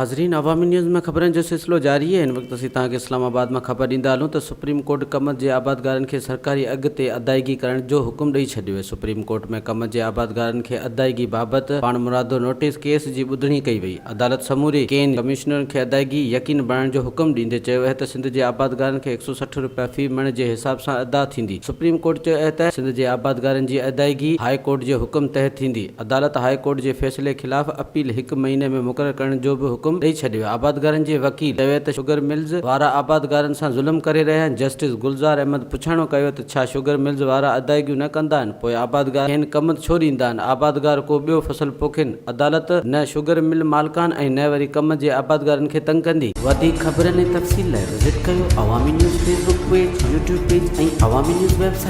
ناظرين عوامي نيوز ۾ خبرن جو سلسلو جاري آهي هن وقت اسين توهان کي اسلام آباد مان خبر ڏيندا هلون ته سپريم ڪورٽ ڪمند جي آبادگارن کي سرڪاري اگهه تي ادائيگي ڪرڻ جو حڪم ڏئي ڇڏيو آهي سپريم ڪورٽ ۾ ڪمند جي آبادگارن کي ادائيگي بابت پاڻمرادو نوٽيس ڪيس جي ٻڌڻي ڪئي وئي عدالت سموري ڪين ڪمشنرن کي ادائيگي يقين بڻائڻ جو حڪم ڏيندي چيو اهي ته سنڌ جي آبادگارن کي 160 رپيا في مڻ جي حساب سان ادا ٿيندي. سپريم ڪورٽ چيو اهي ته سنڌ جي آبادگارن جي ادائيگي هاء ڪورٽ جي حڪم تحت ٿيندي. عدالت هاء ڪورٽ جي فيصلي خلاف اپيل هڪ مهيني ۾ مقرر ڪرڻ جو به حڪم ڏئي ڇڏيو. آبادگارن جي وڪيل چيو ته شگر ملز وارا آبادگارن سان ظلم ڪري رهيا آهن. جسٽس گلزار احمد پڇاڻو ڪيو ته ڇا شگر ملز وارا ادائيگيون نه ڪندا آهن پوء آبادگار کين ڪمند ڇو ڏيندا آهن؟ آبادگار ڪو ٻيو فصل پوکين. عدالت نه شگر مل مالڪان ۽ نه وري ڪم جي آبادگارن کي تنگ ڪندي. وڌيڪ خبرن ۽ تفصيل لاء وزٽ ڪيو Awami news Facebook page, YouTube page ۽ Awami news website.